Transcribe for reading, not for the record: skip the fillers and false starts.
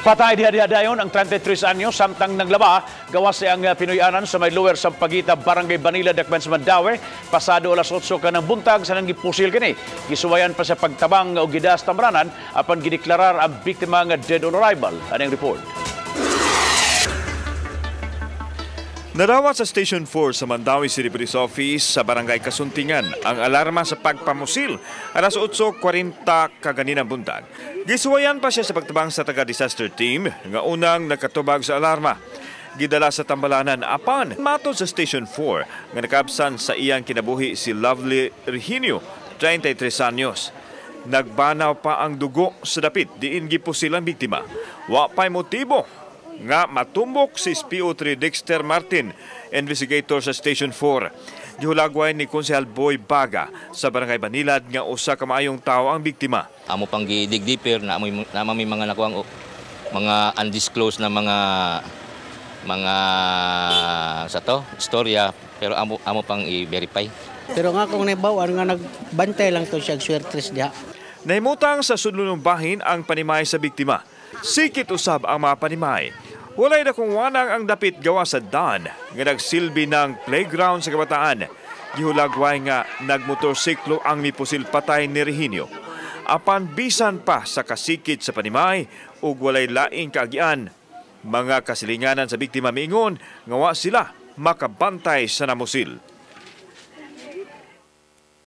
Patay diha dayon ang 33 anyos samtang naglaba gawas ang Pinoy-anan sa may Lower Sampaguita, Barangay Banila, Dakbayan sa Mandaue. Pasado alas 8 kanang buntag sa nang gipusil kini. Gisuwayan pa sa pagtabang og gidas tamranan apan gideklarar ang biktima nga dead on arrival. Anang report. Narawat sa Station 4 sa Mandaue City Police Office sa Barangay Kasuntingan ang alarma sa pagpamusil alas 8:40 kaganinang buntag. Gisuwayan pa siya sa pagtabang sa taga-disaster team nga unang nakatubag sa alarma. Gidala sa tambalanan apan matod sa Station 4 nga nakabsan sa iyang kinabuhi si Lovely Reginio, 33 anyos. Nagbanaw pa ang dugo sa dapit diin gipusil ang biktima. Wa pa'y motibo nga matumbok si PO3 Dexter Martin, investigator sa Station 4. Gihulagway ni Konsehal Boy Baga sa Barangay Banilad nga usa ka maayong tawo ang biktima. Amo pang gidig deeper na amoy na may mga nakuang mga undisclosed na mga sa to istorya, pero amo pang i-verify. Pero nga kung nabawan nga nagbantay lang to siya swertres diha. Nahimutang sa sudlonong bahin ang panimay sa biktima. Sikit usab ang mga panimay. Walay na kung wanang ang dapit gawa sa dan nga nagsilbi ng playground sa kabataan. Gihulagway nga nagmotorsiklo ang mipusil patay ni Reginio. Apan bisan pa sa kasikit sa panimay ug walay laing kaagian, mga kasilinganan sa biktima miingon nga wa sila makabantay sa namusil.